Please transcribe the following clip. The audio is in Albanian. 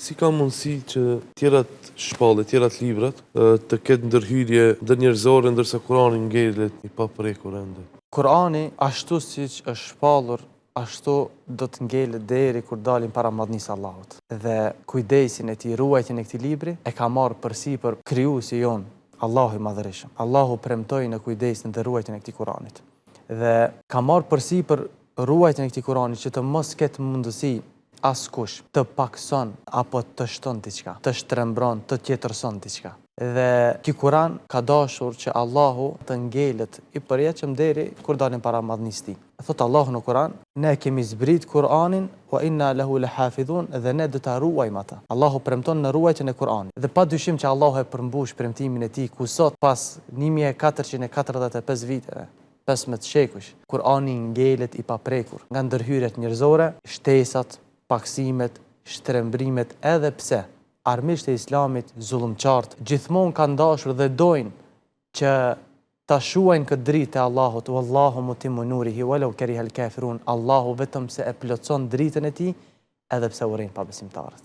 Si ka mundësi që tjerat shpallje, tjerat librat, të ketë ndërhyrje ndërnjerëzore ndërsa Kurani ngelet i paprekur ende? Kurani ashtu siç është shpallur ashtu do të ngelet deri kur dalim para madhnisë Allahut. Dhe kujdesin e tij, ruajtjen e këtij libri e ka marrë përsipër krijuesi jonë, Allahu i Madhërishëm. Allahu premtoi në kujdesin dhe ruajtjen e këtij Kuranit. Dhe ka marrë përsipër ruajtjen e këtij Kurani që të mos ketë mundësi askush të pakëson apo të shton diçka, të shtrembron, të tjetërson diçka. Dhe ky Kuran ka dashur që Allahu të ngelet i përjetshëm deri kur dalim para madhnisë tij. Thotë Allahu në Kuran, Ne e kemi zbrit Kuranin, wa inna lehu lehafidhun, dhe ne do ta ruajmë atë. Allahu premton në ruajtjen e Kuranit. Dhe pa dyshim që Allahu e përmbush premtimin e tij ku sot pas 1445 viteve, 15 shekujsh, Kurani ngelet i paprekur nga ndërhyrjet njerëzore, shtesat, pakësimet, shtrembrimet edhe pse armiqtë e Islamit zullumqarët gjithmonë kanë dashur dhe dojnë që ta shuajnë këtë dritë të Allahut, Wallahu mutimmu nurihi walau kerihel kafirun, Allahu vetëm se e plotëson dritën e tij edhe pse urrejnë pabesimtarët.